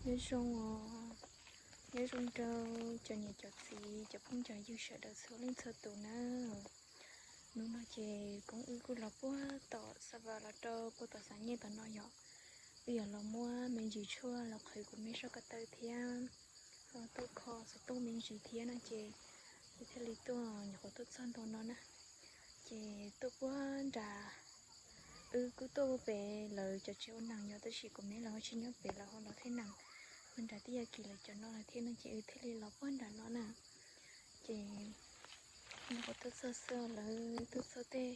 Nyob zoo os, nyob zoo rau cov niam cov txiv cov phooj cov ywg sawv daws txhua leej txhua tus na. Hnub no ces Koob wb kuj los puag tom Xav Vas los rau puag tom Xav Nyej tom no yom. Wb yuav los muab me ntsis tshuaj los qhwv kuv me soj ko taw thiab tuaj kho xov tooj me ntsis thiab no ces wb thiaj li tuaj nyuam qhuav tuaj txog ntua no na. Ces tuaj puag nram, wb kuj tuaj puag pem lawv cov tsev ua nees yom, tab sis kuv me lawv ho tsis nyob pem, lawv ho los thaij nees puag nram Tij Yaj Kis lawv cov no lawm thiab no ces wb thiaj li los puag nram no na. Ces nyuam qhuav tuaj txog xwb lawv tuaj txog tej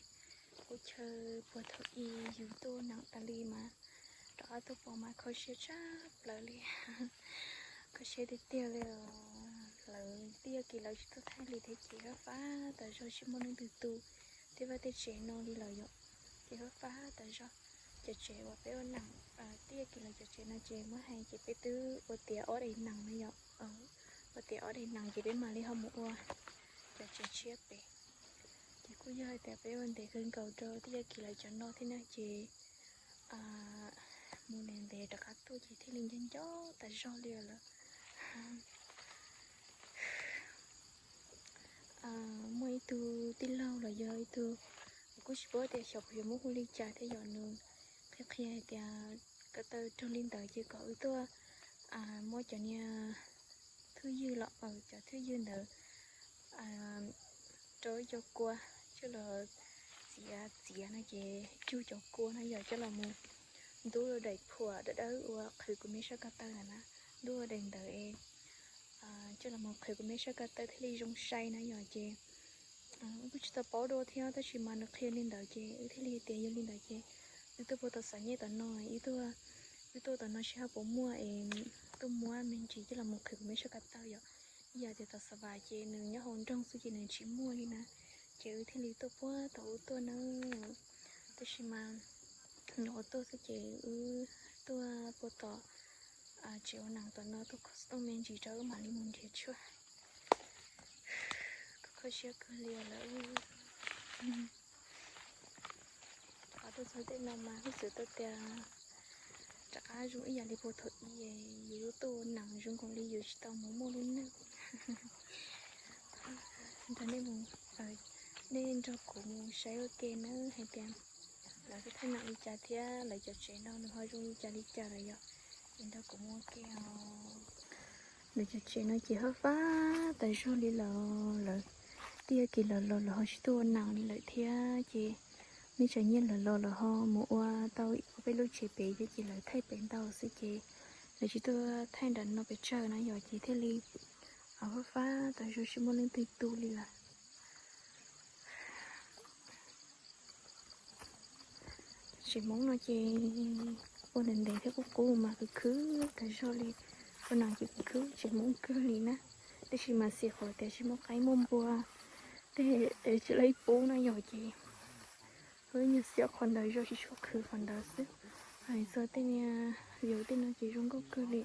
qub chaw puag thaum ub yus tuaj ua nees tas li mas rov qab tuaj pom mas kho siab tshaj plaws li. Kho siab tiag tiag li os. Lawv Tij Yaj Kis lawv tsis tuaj thaij li thiab ces fab fab tas zog tsis muaj leej twg tu tej vaj tej tsev no li lawm yom. Ces fab fab tas zog. Cov tsev uas peb ua nees, Tij Yaj Kis lawv cov tsev no ces muab hais ces peb twb ua tiav ob daim nees no yom. Ua tiav ob daim nees ces peb mam li ho mus ua cov tsev tshiab pem. Ces kuj yog hais tias peb ua ntev kawg nkaus rau Tij Yaj Kis lawv cov no thiab na ces mus ntev ntev rov qab tuaj ces thiaj li nco nco tas zog li lawm. Muaj ib tug tij laug los yog ib tug, kuj tsis paub tias xyov kuv yuav muab hu li cas thiab yom, nws qhia qhia hais tias ko taw raug li ntawd ces kom wb tuaj muab cov niag thwj ywg los, cov thwj ywg ntawd rau ib co kua coj los txiav txiav no ces cug cov kua no yog coj los mus ntub rau daim phuam dawb dawb uas qhwv kuv me soj ko taw ntawd na, ntub rau daim ntawd es coj los mus qhwv kuv me soj ko taw thiaj li zoo sai na yom. Ces wb kuj tsis tau paub dua thiab tab sis mas nws qhia li ntawd ces wb thiaj li tias yog li ntawd ces wb tuaj puag tom Xav Nyej tom no, wb tuaj, wb tuaj tom no seb ho puas muaj es tuaj muab me ntsis coj los mus qhwv kuv me soj ko taw yom. Ib yam tias tom Xav Vas ces nws nyob hauv nroog xwb ces nws tsis muaj li na, ces wb thiaj li tuaj puag tom ub tuaj na. Tab sis mas nyuam qhuav tuaj xwb ces wb tuaj puag tom tsev ua nees tom no tuaj kho xov tooj me ntsis rau wb mam li mus nrhiav tshuaj. Kho siab kawg li lawm. Rov qab tuaj txog tej no mas hwj txwv tau tias rov qab zoo ib yam li puag thaum ub, yus lub tuaj ua nees zoo nkaus li yus tsis tau mus muaj lub neej. Nrog nej mus, nej nrog kuv mus saib ua ke na hais tias lawv thaij nees li cas thiab lawv cov tsev no nws ho zoo li cas li cas lawm yom. Es nrog kuv mus ua ke os. Lawv cov tsev no ces fab fab tas zog li lawm, lawv Tij Yaj Kis lawv los lawv ho tsis tuaj ua nees li lawm thiab ces nej tseem nyiam lawv los lawv ho mus ua tau ua peb lub tsev pem thiab ces lawv thaij pem ntau xwb ces lawv tsis tuaj thaij nram no pes tsawg na yom ces thiaj li fab fab tas zog tsis muaj leej twg tu li lawm. Tsev Hmoob no ces ua ntev ntev thiab qub qub mas khwv khwv tas zog li, ua nees ces khwv khwv tsev Hmoob kawg li na. Tab sis mas xij qhov tias tsis muaj qaib muaj npua tej tsis laib pub na yom ces wb nyuag xiab qhov ntawd zog tsis tshua khwv qhov ntawd xwb. Hais txog tej niag view tej no ces zoo nkauj kawg li.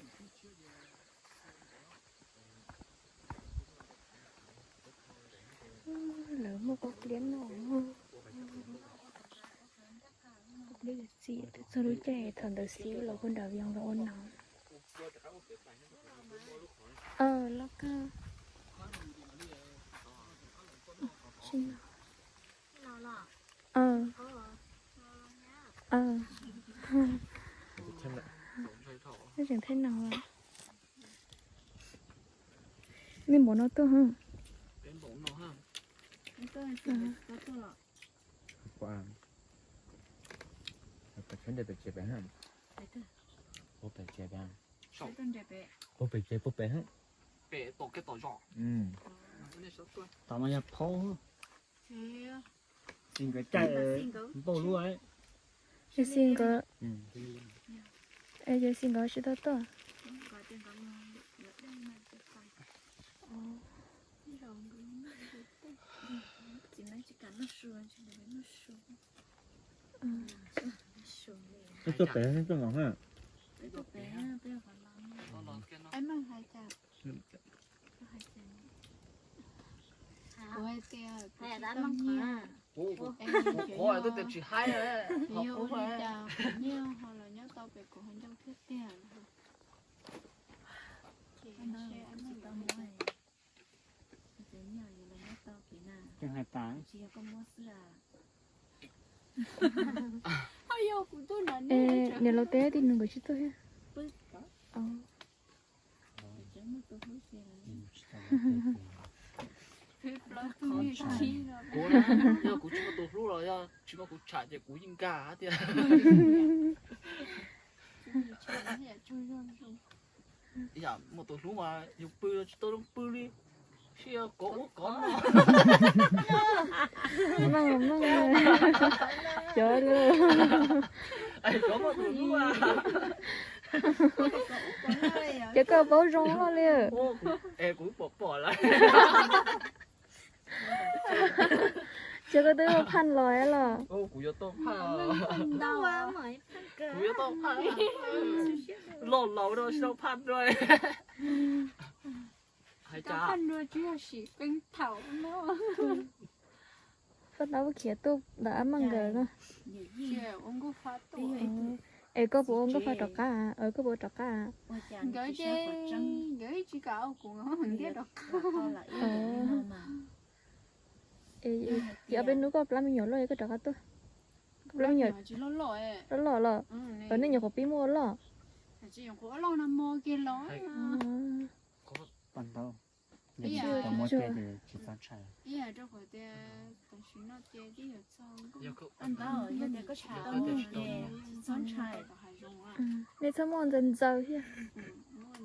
Lawv muaj kua pliab no, kua pliab yuav txi twb txog lub caij thaum ntawd xib los puag nram Vias los ua nees. Loj kawg. Tseem thaij nees. Nej npaum no tuaj ha. Puag pem tsev, puag pem, puag pem. Tom no yog phaub. Xi nkawd caij npauj lub. Yog xi nkawd, yog xi nkawd tsis tau tuaj. Peb tuaj pem, peb tuaj no ha. Kuv hais tias kuv tsis tau nyiag. Kuv, kuv, kuv hais tias tsis haib. Yog ua li cas kuv nyiag ho los nyob tau pem kuv ho ncauj thiab tiag. Niam laus teb tij nus nkawd tsis tuaj thiab. Kuv, yog kuv tsis muaj tus hlub los yog tsis muaj kuv tsham ces kuv yeej nkag thiab. Yam muaj tus hlub mas yus pw tsis tau zoo pw li, sib kov ub kov no. Meej, meej, cov, cov muaj tus hlub. Ces koj paub zoo loj li. Es kuv pom pom lawm. Ces koj twb ua phaj los los? Kuv yuav tau phaj. Kuv yuav tau phaj. Loj laus no tsis tau phaj dua. Hais cas phaj dua tsis yog sim peev thaum no. Koj tau khiav tuaj ntawm ab maj nkawd no. Es koj puas ua nkauj fa rov qab? Koj puas rov qab? Nkawd ces nkawd tsis kam ua kuv ntiab rov qab. Ces ob peb hnub koj plab me nyuam loj koj rov qab tuaj. Koj plab me nyuam loj loj los? Nej nyuam qhuav pib muaj ua loj. Nej txhob muaj ntxaws ntxaws thiab.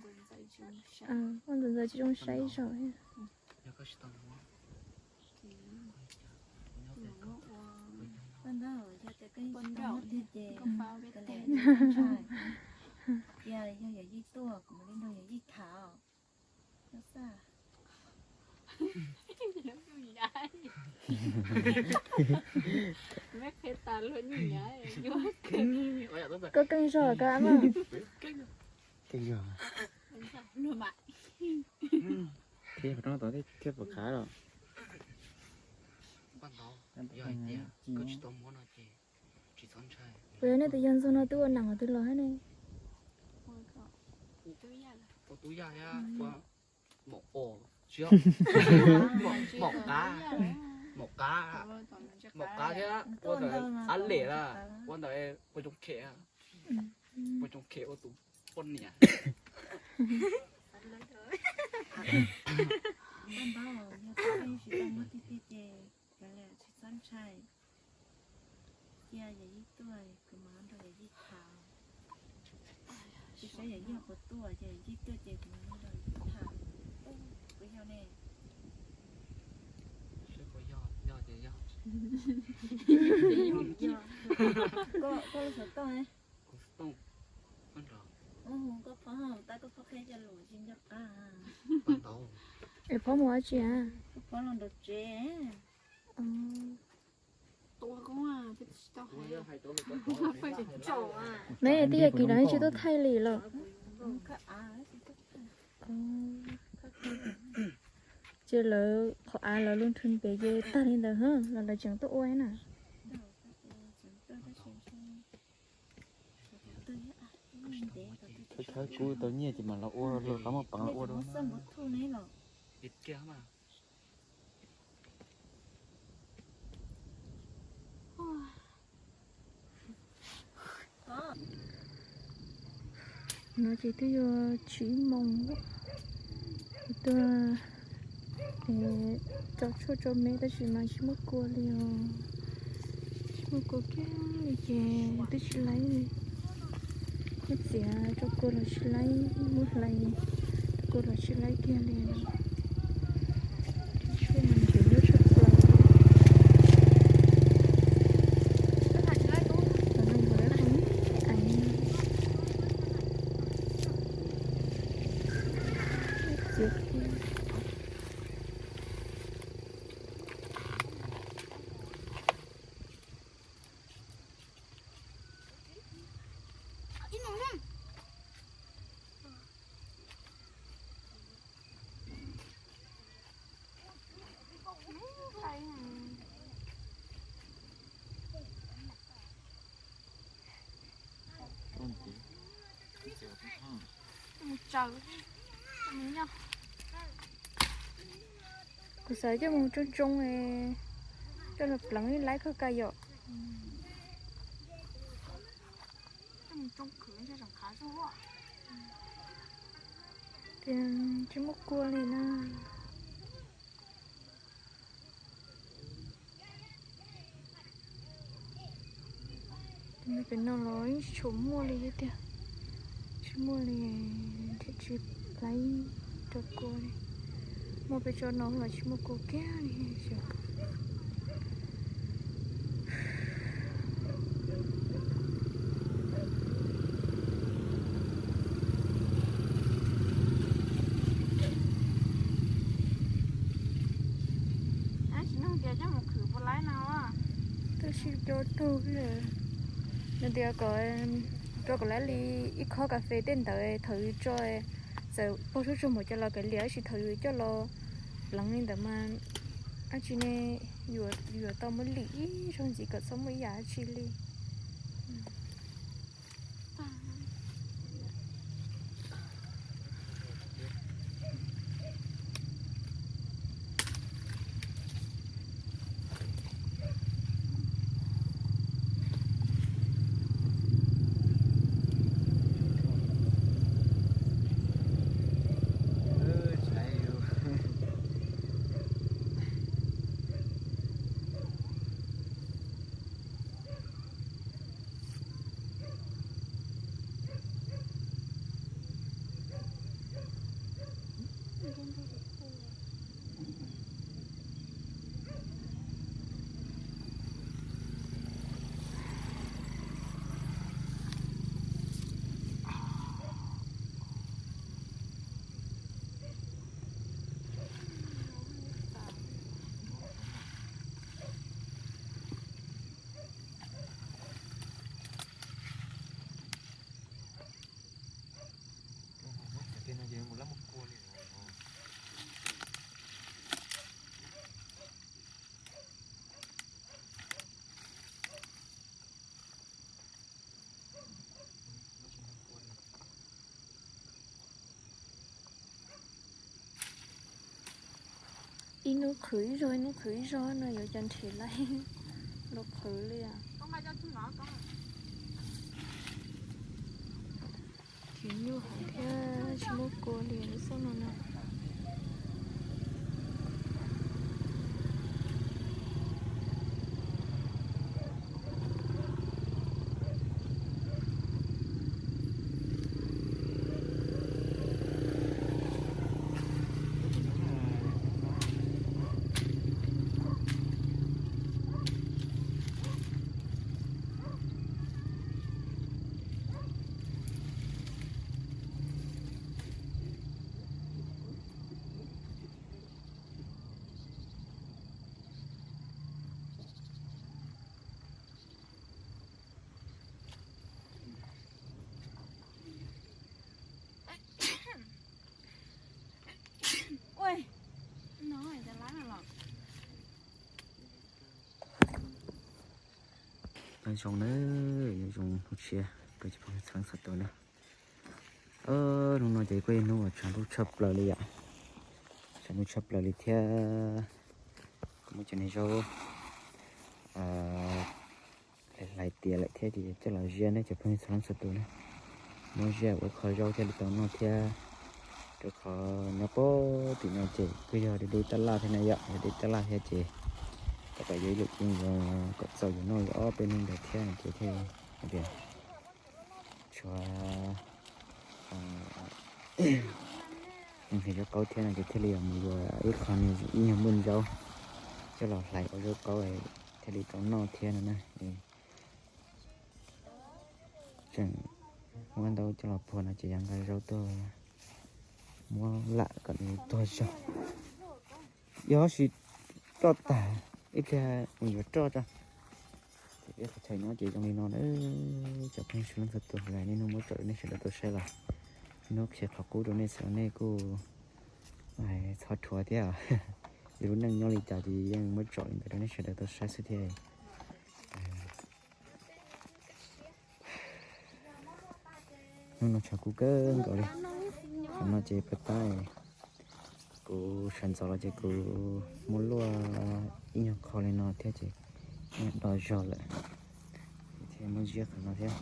Muaj ntxaws ntxaws tsis zoo saib zog thiab. Yog yog yij tuaj kuv mam li nrog yog yij tham. Koj keej zog koj ab maj. Keej zog. Thiab qhov no tod thiab puas khav los? Puas yog nej tus yawg ntxoog no twb ua nam qhov twg los thiab ne? Ua tub yaj thiab ua maum os, tsis, maum qav, maum qav, maum qav thiab ua ntawm Ab Lem na, ua ntawm Pua Coo Khem, Pua Coo Khem ua tus poj niam. Koj npab os, yog koj tsis tau muaj tiag tiag ces kav liam tsis txhob ntshai. Cia yawm yij tuaj kuv mam nrog yawm yij tham. Tsis saib yawm yij puas tuaj, ces yawm yij tuaj ces kuv mam nrog yawm yij tham. Puas yog ne? Seb puas yog, yog ces yog. Koj, koj lub xov tooj ne? Kuv xov tooj. Koj nrog. Koj phob, tab koj phob qhia cov lus tsis nco qab. Es phob mus dab tsi a? Koj phob los nraum tsev. Neb twb yog kis los tsis tuaj thaij li los? Ces lawv qhov av lawv lub nthwv pem ces tag li ntawd los lawv tseem tuaj ua na. Thawb thawb kub tau nyiaj ces mam los ua, luag qab muaj peev los ua dua. No ces twb yuav tsib moos, tuaj tso tshuaj tso me tab sis mas tsis muaj kua li os. Tsis muaj kua kiag li ces twb tsis laib li. Muab txiav tso kua los tsis laib, muab hlais tso kua los tsis laib kiag li. Tshuaj mas nrhiav nyuaj tshaj plaws. Tam no yus lawv qhov ib aiv txiav kiag. Kuv xav coj mus tsoo tsoo es Coj los pleev ib laib koj ka yom. Tias tsis muaj kua li na. Pem no los yeej tsis tshua muaj li thiab tiag. Tsis muaj li, thiaj tsis laib rau kua li. Muaj peb tsob no los tsis muaj kua kiag li xyov. Tab sis cov tug, nws tias kom, rau kom lawv li ib khob kas fes tej ntawd thaum yus tso, txawm pog sub tsuag mus coj los kav liam, tab sis thaum yus coj los pleev li ntawd mas dab tsi ne, yuav tau muab lim ib zaug ntxiv kom txhob muaj ib yam dab tsi li. Ib hnub qhwv ib zaug, ib hnub qhwv ib zaug no yuav cas nrhiav laib los qhwv li os. Tsis nyuaj heev thiab tsis muaj kua li lub xyoob no na. Nyob zoo na, nyob zoo hnub tshiab rau cov phooj ywg txhua leej txhua tus na. Hnub no ces kuj yog hnub uas tshav ntuj tshaj plaws li yom. Tshav ntuj tshaj plaws li thiab. Kuv muab cov niag zaub hlais tiav lawm thiab ces coj los ziab nej cov phooj ywg txhua leej txhua tus na. Muab ziab ua ib qho zaub thiaj li tau noj thiab. Rau qhov nyob pem tim no ces kuj yog deb deb tab laj thiab na yom, yog deb tab laj thiab ces tab tom yuav ib lwm cub kom txaus yus noj li ob peb hnub ntawd thiab ces thiaj li hais tias tshuav nqhis zaub qaub thiab no ces thiaj li mus yuav ib qho ib nyuag nplooj zaub coj los hlais ua zaub qaub thiaj li tau noj thiab no na. Tseem muab ntaub coj los puag no ces yuav nqa zaub tuaj muab lam kom nws tuag zog. Yog tsis roj tag ib pliag mus yuav roj tso. Ces peb qhov chaw nyob ces zoo li no na. Cov phooj ywg txhua leej txhua tus, niaj hnub muab tsom rau nej sawv daws tau saib los, niaj hnub qhia qhov qub rau nej xwb los nej kuj txhob thuam thiab. Yus lub neej nyob li cas ces yeej muab tsom li ntawd rau nej sawv daws tau saib xwb thiab. Hnub no tshav kub kawg nkaus li. Qhov no ces pab tab Kuv sawv ntxov los ces kuv muab luaj ib nyuag qho li no thiab ces do zog lawm. Thiaj muab ziab qhov no thiab.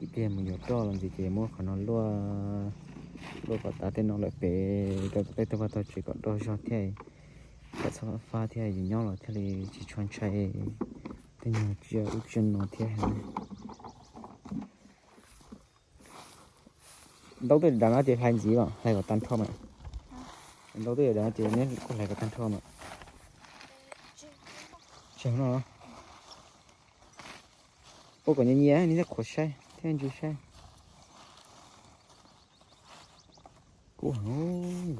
Ib pliag mus yuav roj los ntxiv ces muab qhov no luaj, luaj kom tas tej no lawm pem rau tej tug vaj tog tsev kom do zog thiab, kom txhob fab thiab yus nyob los thiaj li tsis tshua ntshai tej nyuag tsiaj ub tsiaj no thiab. Ntaub twb dav no ces hlais ntxiv los hlais kom tag nrho mas. Ntaub twb dav no ces neb kuj hlais kom tag nrho mas. Tseg no, ua kom nyias nyias neb thiaj qhuav saib thiab ntsws saib. Kub heev.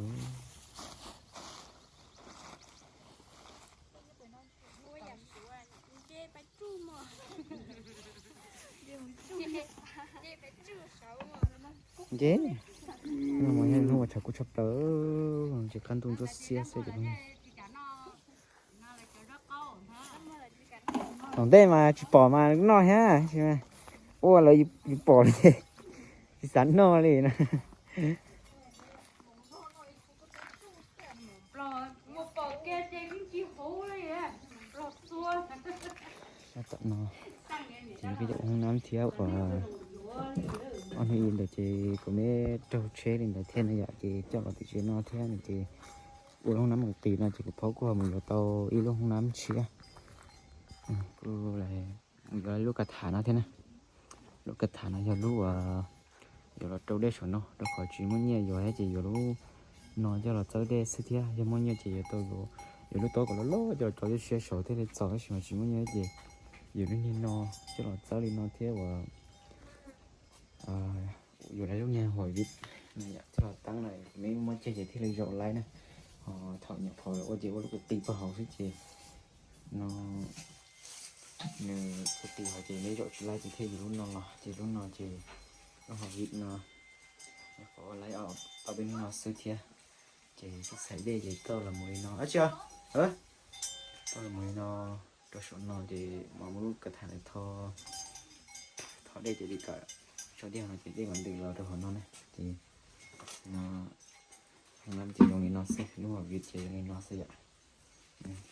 Nce, hnub ua tshav kub tshaj plaws, ces qab ntuj ntsuab xiab xwb ces. Tom ntej mas tsis pom mas noj thiab, ua lawv yus pom li, tsis xav noj li na. Tom no ces peb ua hoob nab thiab uas ob hnub ib ntawd ces kuv me raug tsheb li ntawd thiab na yom, ces coj los tim tsev no thiab no ces ua lub hoob nab mus qis no ces kuv phob kuj ho mus yuav tau ib lub hoob nab tshiab. Kuv mus yuav lub ka tham no thiab na. Lub ka tham no yog lub uas yuav los rau dej saum no, rau qhov tsis muaj nyiaj yuav thiab ces yuav lub no coj los txawb dej xwb thiab, yog muaj nyiaj ces yuav tau yuav, yuav lub taub kom loj loj coj los tso ib siab saud thiaj li txaus, tab sis mas tsis muaj nyiaj ces yuav lub niag no coj los txawb li no thiab uas yuav lub niag hua viv coj los teeb na, kuv me muab ceg ces thiaj li zaum laib na. Ho thaum nyuam qhuav ua ces ua lub kwv qis pag hauv xwb ces no nws kwv qis hauv ces me zaum tsis laib ces thiaj yuav lub no los, ces lub no ces lub hua viv no nyuam qhuav ua laib tau peb hnub no xwb thiab. Ces koj xaiv dej ces koj los mus li no, tsis, koj los mus li no rau saum no ces mam muab lub ka tham ntawd tho, tho dej ces li kom tso dej no ces dej mam ntws los rau hauv no na. Ces no, hoob nab ces zoo li no xwb, lub hua viv ces zoo li no xwb yom.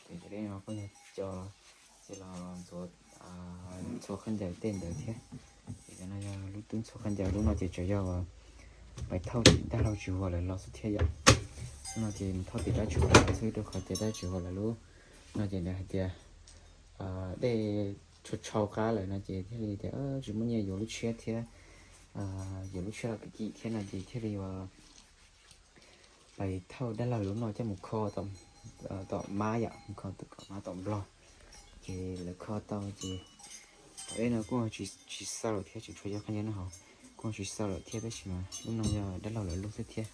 Ces cov dej no kuj yog cov ces los ntxuav, ntxhua khaub ncaws tej ntawd thiab. Ces cov no yog lub tub ntxhua khaub ncaws, lub no ces tsuas yog pais thauj tim dab laug Tswv Huas lawv los xwb thiab yom. Lub no ces mus thauj tim dab Tswv Huas lawv xwb, rau qhov tias dab Tswv Huas lawv lub no ces lawv hais tias dej tshau tshau qab lawm no ces thiaj li tias tsis muaj nyiaj yuav lub tshiab thiab, yuav lub tshiab los kim thiab no ces thiaj li uas pais thauj dab laug lub no coj mus kho tom mab yom, mus kho tom mab tom nplog. Ces lawv kho tau ces tom dej no kuj tsis xaus lawm thiab, tseem tshuav cov khaub ncaws no hauv, kuj tsis xaus lawm thiab, tab sis mas lub no yog dab laug lawv lub xwb thiab.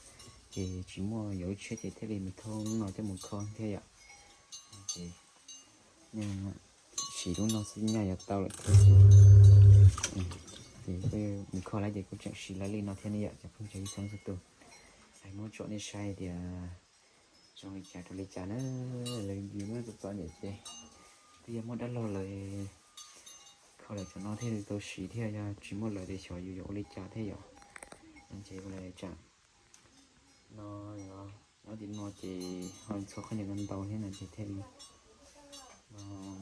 Ces tsis muaj yuav lub tshiab ces thiaj li mus thauj lub no coj mus kho thiab yom. Ces siv lub no xwb nyaj yuav tau lawm thiab. Ces mus kho lawm ces kuj tseem siv lawm li no thiab ne yom, cov phooj ywg txhua leej txhua tus. Es muab tsom nej saib tias zoo li cas rau li cas na. Lawv yus muab txom txom nyem ces twb yog muaj dab laug lawv kho lawm cov no thiaj li tau siv thiab, yog tsis muaj lawv ces xyov yus yuav ua li cas thiab yom. Ces ua li cas no, nyob tim no ces ho ntxhua khaub ncaws ntau thiab no ces thiaj li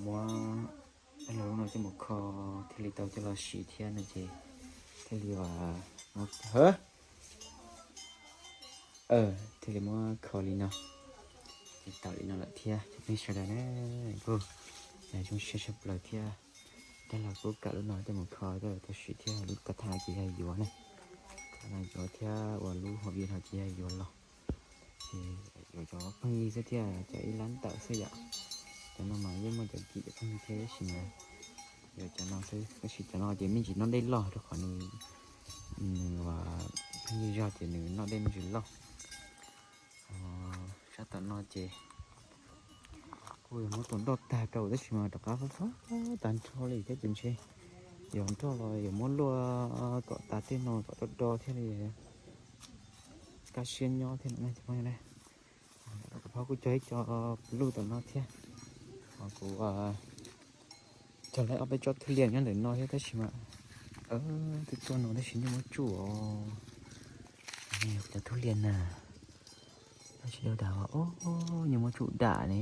muab dab laug lub no coj mus kho thiaj li tau coj los siv thiab no ces thiaj li thiaj li muab kho li no. Ces tau li no lawm thiab cov phooj ywg sawv daws na. Kuj zoo siab tshaj plaws thiab. Dab laug kuj kam lub no coj mus kho coj los tau siv thiab, lub ka tham no ces yog yuav na. Ka tham no yuav thiab, ua lub hua viv no ces yog yuav los. Ces yuav cov phooj ywg xwb thiab, cov ib lab ntawm xwb yom. Cov no mas yeej muaj cov kim cov phooj ywg thiab, tab sis mas yuav cov no xwb, tab sis cov no ces me ntsis noj dej loj rau qhov nws, nws ua phooj ywg zog ces nws noj dej me ntsis loj. Sab tom no ces kuj yuav muab tus nroj tag rau tab sis mas rov qab fab fab tag nrho li thiab ces ntshe yuav nroj los yuav muab luaj kom tas tej no kom do do thiaj li kaj siab nyob thiab no na cov phooj ywg na. Kuv phob kuj cog ib co luj tom no thiab. Kuv cog lawm ob peb tsob thub liaj nyob ntawm no thiab tab sis mas twb tuaj no tab sis nej muab tsuj os. Cov thub liaj na, Tag tsis dau dam os, nyuj muab tsuj dam ne.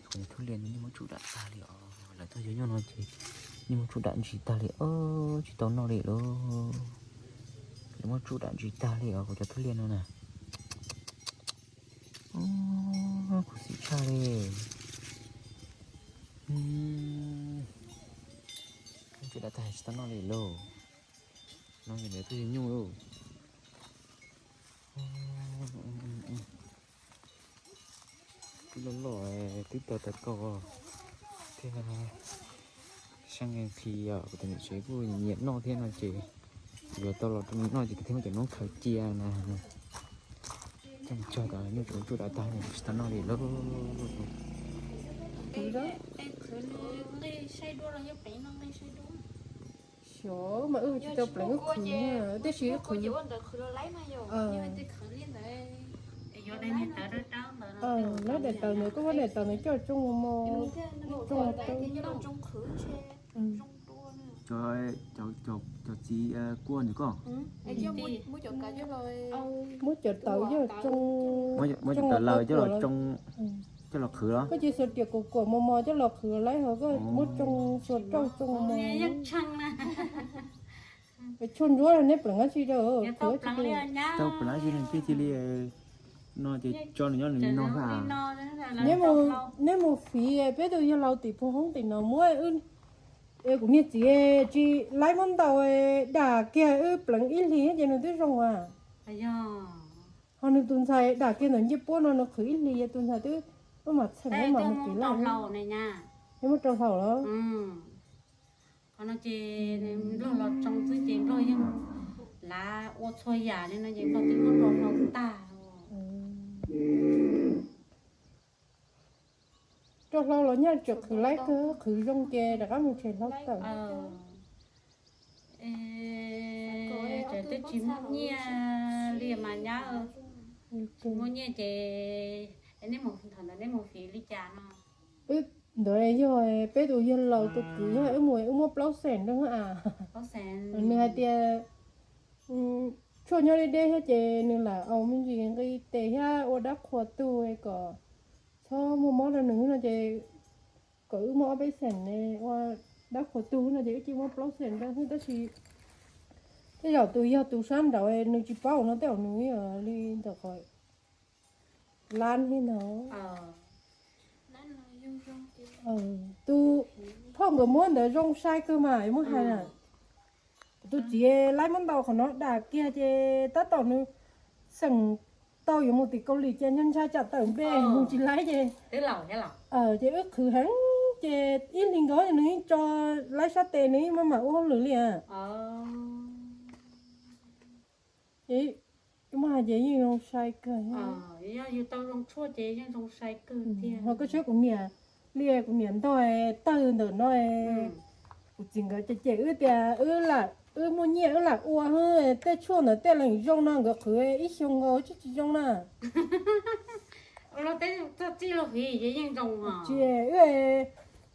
Qhov thub liaj no nyuj muab tsuj dam tag li os. Lawv tuaj yuav nyuj no ces nyuj muab tsuj dam ntsis tag li os, tsis tau noj li lauj. Lawv muab tsuj dam ntsis tag li os kuv cov thub liaj no na. Khuv xim tshaj li. Nyuj tsuj dam tag tsis tau noj li lauj. No ces lawv tuaj yuav nyuj lauj. Twb loj loj twb tau tau koj thiab. Sab nqi os, kuv tus niam tsev kuj nyiam noj thiab no ces yuav tau los rau noj ces kuv thiaj muab cov noob khaws cia na. Coj mus tso tom nyuj tsuj dam tag tsis tau noj li lauj. Xyov mas wb tsis tau pleev wb qhwv na, tab sis wb qhwv. Lawv daim tawv ntawd koj muab daim tawv ntawd coj tsoo mos mos, tsoo tsoo. Cov txiv kuaj ntawd koj muab cov tawv coj tsoo, muab cov tawv laws coj los tsoo, coj los qhwv los? Koj cia xav tias kuam kuam mos mos coj los qhwv los lawm, ho koj muab tsoo xua rauj tsoo mos mos. Tshuaj ntsuab neb pleev dab tsi rau? Tsis tau pleev dab tsi li, no ces tso nws nyob nws li no xwb. Neb mus fiv peb tus yawg laus tim pug hoob tim no muab, es kuv niag txiv tsis laib muab ntaus, dam kiag wb pleev ib hlis ces nws twb zoo as. Ho nws tus ntxhais dam kiag ntawm ncej puab no nws qhwv ib hlis, tus ntxhais twb, wb mam txheem wb mam mus kev laj. Neb muab rau hlau los? Qhov no ces nplog los tsoo xwb ces nplog yeej lav ua txhua yam li no ces nplog twb muab rau hlau tag. Rau hlau los nyaj tseem qhwv laib kawg, qhwv zoo ces rov qab mus tshem hlau tawm. Tseem twb tsis muaj nyiaj li mas nyab, tsis muaj nyiaj ces neb mus thaum ntawd neb mus fiv li cas no? Ntawd yog peb tus yawg laus tus kwv yog wb mus wb muab plaub xeem rau a. Nws hais tias tshuaj nyob deb deb thiab ces nws lam aus me ntsis nqi tes thiab ua dab qhuas tug kom txhob muaj mob rau nws no ces kom wb muab ob peb xeem ua dab qhuas tug no ces wb cia muab plaub xeem rau xwb tab sis tej zaum tus yog tus sab nraud nws tsis paub no tej zaum nws li ntawm qhov lab thiab no. Tus phauj nkawd muab ntawd zoo sai kawg mas muab hais na. Kuv tus txiv laib muab ntaus qhov no dam kiag ces tab tom nws xeem tau yuav mus tim Kaus Lim ces ntshai ntshai tsam tawm npe mus tsis laib ces, ces wb qhwv heev ces ib hlis nkaus nws yeej tso laib sab tes nws yeej maj mam ua hauj lwm li. Ces muab hais ces yeej zoo sai kawg. Yog yus tau zoo tshuaj ces yeej zoo sai kawg tiag. Ho koj saib kuv niam li, kuv niam ntog tawg ntawm no, kuv txiv nkawd cem cem wb tias wb muaj nyiaj wb lam ua, tej tshuaj ntawd tej leeg zoo no nkawd qhwv ib xyoo nkaus tsis tsis zoo na. Tsis,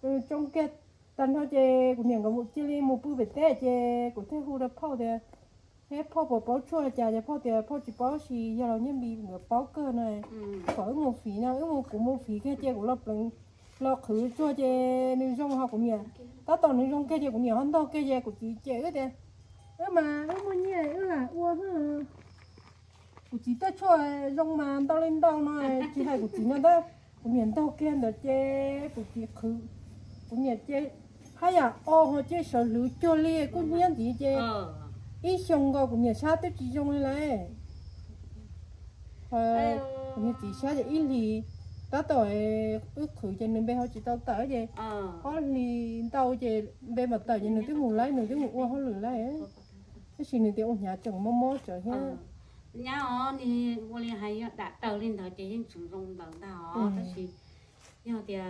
wb tsoo kiag tag nrho ces kuv niam nkawd cia li mus pw pem teb ces kuv thiaj hu rau phauj tias, thiab phauj puas paub tshuaj li cas ces phauj tias phauj tsis paub sis yog los nyiaj npis nkawd paub kawg no. Kom wb mus fiv no, wb mus, kuv mus fiv kiag ces kuv los pleev, los qhwv tshuaj ces nws zoo ho kuv niam, tab tom nws zoo kiag ces kuv niam ho ntog kiag ces kuv txiv cem wb tias, wb mas wb muaj nyiaj wb lam ua. Kuv txiv tej tshuaj zoo mas ntau li ntau no, tsis hais kuv txiv no tab, kuv niam ntog kiag ntawd ces kuv txiv qhwv, kuv niam ces haj yam o ho ces sawv hlwv cuag li kuj hnyiab ntxiv ces ib xyoo nkaus kuv niam sab twb tsis zoo li lawm. Kuv niam txiv sab ces ib hlis tab tom wb qhwv ces nws npe ho tsis tau tawm ces ob hlis ntau ces npe mam tawm ces nws twb mus laib, nws twb mus ua hauj lwm laib. Tab sis nws tias ua hnyav tseem mob mob tsawv thiab. Nyab os, nws ua li hais yog dam raws li ntawd ces yeej tseem zoo ntawd ntag os, tab sis yog tias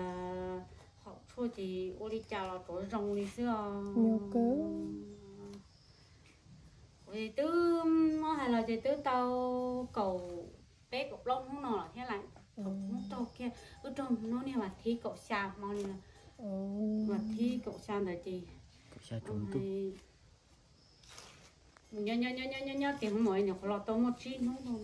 haum tshuaj ces ua li cas los tsuav zoo li xwb os. Kuv twb muab hais los ces twb tau kaum peb kaum plaub hnub no lawm thiab lawm. Thaum hnub raug kiag, wb raug hnub niag vas thib kaum xya hmo li no, vas thib kaum xya ntawd ces nyob nyob nyob nyob nyob tias hmo no nyuam qhuav los tau muaj tsib hnub no.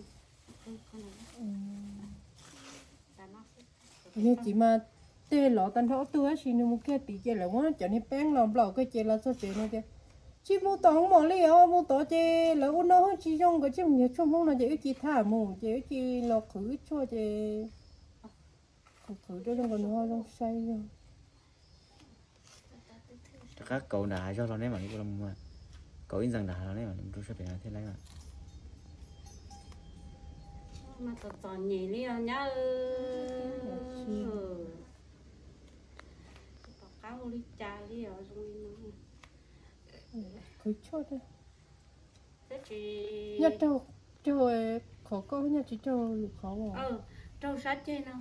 Niag txiv mas tej lov tag nrho ob tug tab sis nws mus kiag tid ces lawv muab cov niag peeb los nplaum kiag ces los txog tsev no tias, tsis mus tom hoob mom li os, mus tod ces lawv ua noj hwj tsis zoo, nkawd tsis mus nyiag tshuaj Hmoob no ces wb cia li tham mus ces wb cia li los qhwv wb tshuaj ces qhwv qhwv rau zoo nkaus nws ho zoo sai zog. Rov qab kauv nram hav zog los neb mam li ua los mus, kauv ib ntxees nram hav los neb mam li rau sab pem no thiaj laib mas. Mas txom txom nyem li os nyab. Tom qab ua li cas li os zoo li no. Qhwv tshuaj, nyob raug, raug qhov koj nyob tsis raug lwm qhov. Raug sab ceg no.